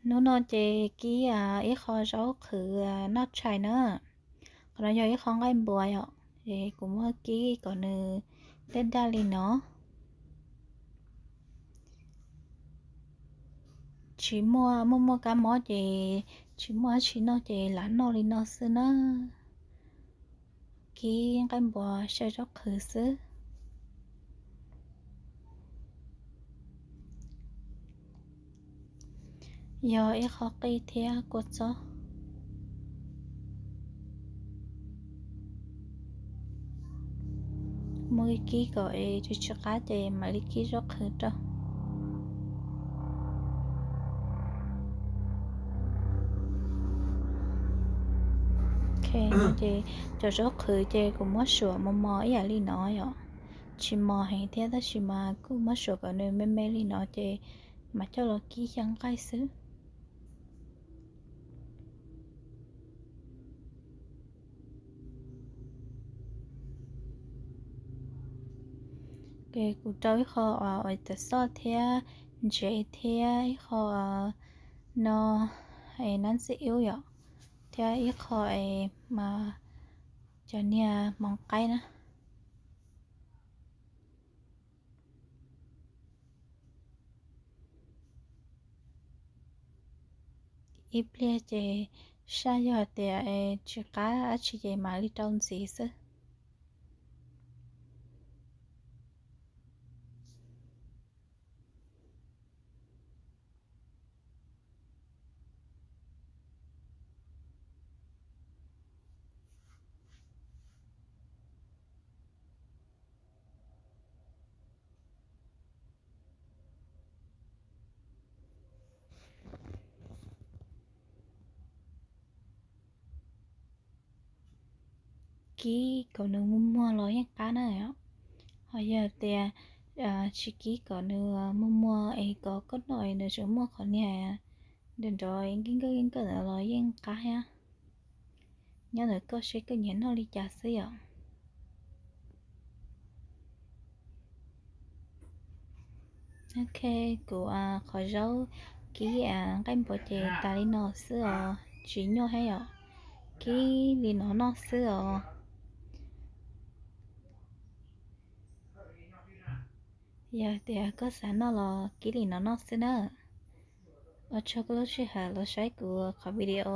Hnub no ces kib ib qho zaub qhwv noj tshais na. Qhov no yog ib qho nqaij npua yom, es kuv muab kib kom nws daj daj li no. Tsis muaj, muaj muaj kab mob ces tsis muaj dab tsi noj ces lam noj li no xwb na. Kib nqaij npua xyaw zaub qhwv xwb. Yog ib qho qij thiab kua txob. Muab kib kom es tsis tsis qab ces mam li kib zaub qhwv rau. Ces cov zaub qhwv ces kuv muab suam mos mos ib yam li no yom. Tsis mos heev thiab tab sis mas kuj muab suam kom nws me me li no ces mam coj los kib xyaw nqaij xwb. Ces kuv rau ib qho oyster sauce thiab ntsev thiab ib qho no es nab ntxim ub yom, thiab ib qho es mas cov niag hmoov qaib na. Ib pliag ces saj yog tias tsis qab dab tsi ces mam li rau ntxiv xwb. Kib kom nws muag muag los yeej qab na. Ho yog tias tsis kib kom nws muag muag es kom koj noj es nws tseem muaj qhov niag nrov nrov nkawj nkawj nkawj ntawd los yeej qab thiab. Nyob ntawm koj seb koj nyiam noj li cas xwb yom. Ok, kuv qhov zaub kib nqaij npua ces tas li no xwb os, tsis nyuaj thiab yom. Kib li no noj xwb os. Yog tias koj xav noj los kib li no noj xwb na. Ua tsaug koj lub sij hawm los saib kuv qhov video.